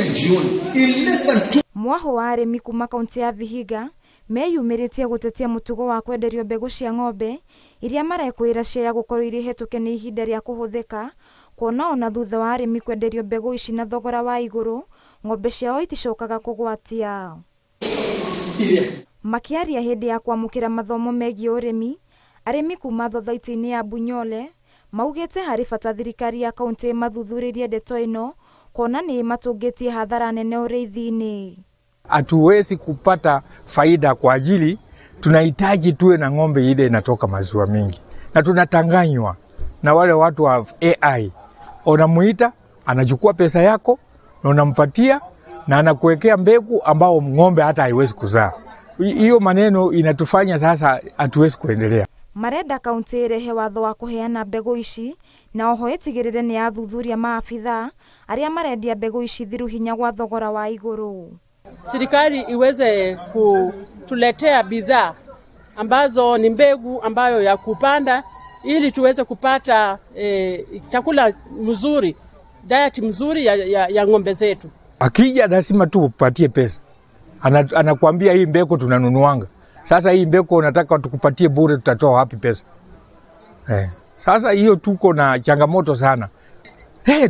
asubuhi na jioni in less than 2. Mwaho wa arĩmi kuma kaunti ya Vihiga meyumĩrĩtie gũtetia mũtugo wa kwenderio mbegũ cia ng'ombe iria marekwĩra cia gũkorwo irĩ hetũke nĩ ihinda rĩa kũhũthĩka, kuona ona thutha wa arĩmi kwenderio mbegũ ici na thogora wa igũrũ ng'ombe ciao iticokaga kũgwatia. Makĩaria hĩndĩ ya kwamũkĩra mathomo megiĩ ũrĩmi, arĩmi kuma thothaitĩ-inĩ ya Bunyole maugĩte harĩ bata thirikari ya kaunti ĩmathuthurĩrie ndeto ĩno kuona nĩ ĩmatũngĩtie hathara nene ũrĩithi-inĩ. Hatuwezi kupata faida kwa ajili tunahitaji tuwe na ng'ombe ile inatoka maziwa mingi, na tunatanganywa na wale watu wa AI. Unamuita, anachukua pesa yako na unampatia na anakuwekea mbegu ambao ng'ombe hata haiwezi kuzaa. Hiyo maneno inatufanya sasa hatuwezi kuendelea. Marenda kaunti irehe watho wa kuheana mbegũ ici na oho ĩtigĩrĩre nĩ yathuthuria maabitha arĩa marendia mbegũ ici thiru hinya gwa thogora wa igũrũ. Serikali iweze kutuletea bidhaa ambazo ni mbegu ambayo ya kupanda ili tuweze kupata chakula mzuri, diet mzuri ya ng'ombe zetu. Akija lazima tu upatie pesa. Anakuambia hii mbegu tunanunuanga. Sasa hii mbegu unataka tukupatie bure, tutatoa wapi pesa? Sasa hiyo tuko na changamoto sana.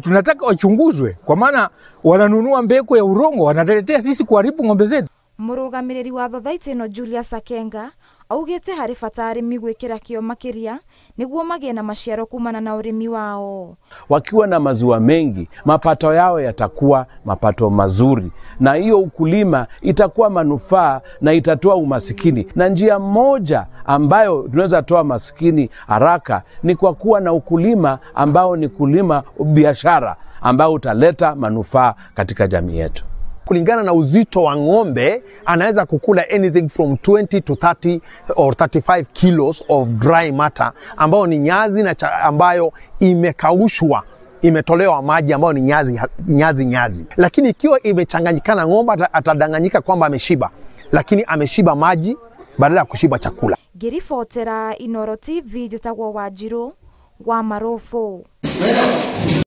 Tunataka wachunguzwe kwa maana wananunua mbegu ya urongo wanaletea sisi kuharibu ng'ombe zetu. Mũrũgamĩrĩri wa thothaitĩ ĩno Julius Akenga augĩte harĩ bata arĩmi gwĩkĩra kĩo makĩria nĩguo magĩe na maciaro kumana na ũrĩmi wao. Wakiwa na maziwa mengi, mapato yao yatakuwa mapato mazuri, na hiyo ukulima itakuwa manufaa na itatoa umasikini. Na njia moja ambayo tunaweza toa masikini haraka ni kwa kuwa na ukulima ambao ni kulima biashara ambao utaleta manufaa katika jamii yetu. Kulingana na uzito wa ng'ombe, anaweza kukula anything from 20 to 30 or 35 kilos of dry matter, ambayo ni nyazi na ambayo imekaushwa, imetolewa maji, ambayo ni nyazi nyazi nyazi. Lakini ikiwa imechanganyikana, ng'ombe atadanganyika kwamba ameshiba, lakini ameshiba maji badala ya kushiba chakula. Ngĩribotera Inooro TV njĩtagwo Wanjirũ wa Marũbũ.